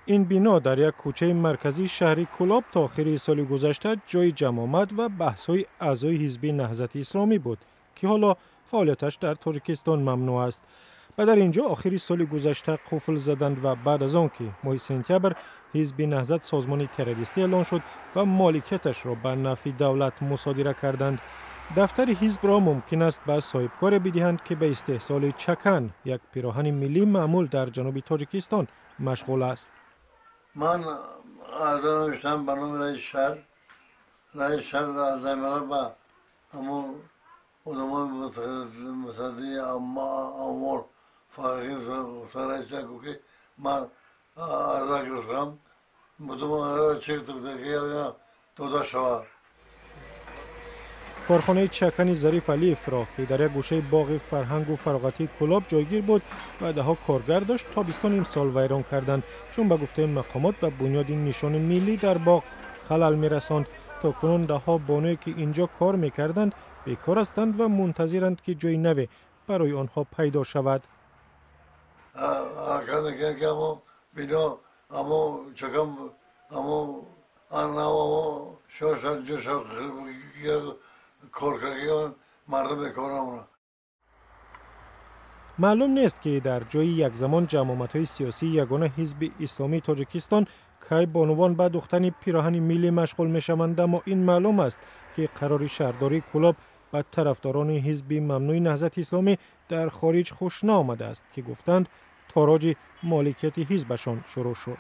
Ин бино дар як кӯчаи марказии шаҳри Кӯлоб то охири соли гузашта ҷойи ҷамъомад ва баҳсҳои аъзои ҳизби Наҳзати Исломӣ буд, ки ҳоло фаъолияташ дар Тоҷикистон мамнӯъ аст. Ва дар ин ҷо охири соли гузашта қуфл заданд ва баъд аз он ки моҳи сентябр ҳизби Наҳзат созмони террористӣ эълон шуд ва моликияташро ба нафъи давлат мусодира карданд. Дафтари ҳизбро мумкин аст ба соҳибкоре бидиҳанд, ки ба истеҳсоли чакан, як пироҳани миллии маъмул дар ҷануби Тоҷикистон, машғул аст. Ман арза навиштам ба номи раиси шаҳр. Раиси шаҳр арзаи маро ба ҳамон одамои мутасаддии амвол фарҳанги раиси гуфт, ки ман арза гирифтам, чек дода шавад. Корхонаи чакани Зариф Алиевро, ки дар як гӯшаи боғи фарҳангу фароғатии Кӯлоб ҷойгир буд ва даҳҳо коргар дошт, тобистони имсол вайрон карданд, чун ба гуфтаи мақомот ба бунёди нишони миллӣ дар боғ халал мерасонд. То кунун даҳҳо бонуе, ки ин ҷо кор мекарданд, бекор ҳастанд ва мунтазиранд, ки ҷои наве барои онҳо пайдо шавад. Ҳаракат мекунем, ки ҳамо бино, ҳамо чакан, ҳамо анаво шоша ҷоша кор кардагион мардум бекор намонад. Маълум нест, ки дар ҷои якзамон ҷамъомадҳои сиёсии ягона ҳизби исломии Тоҷикистон кай бонувон ба духтани пироҳани миллӣ машғул мешаванд, аммо ин маълум аст, ки қарори шаҳрдории Кӯлоб ба тарафдорони ҳизби мамнӯи Наҳзати Исломӣ дар хориҷ хуш наомадааст, ки гуфтанд тороҷи моликияти ҳизбашон шурӯъ шуд.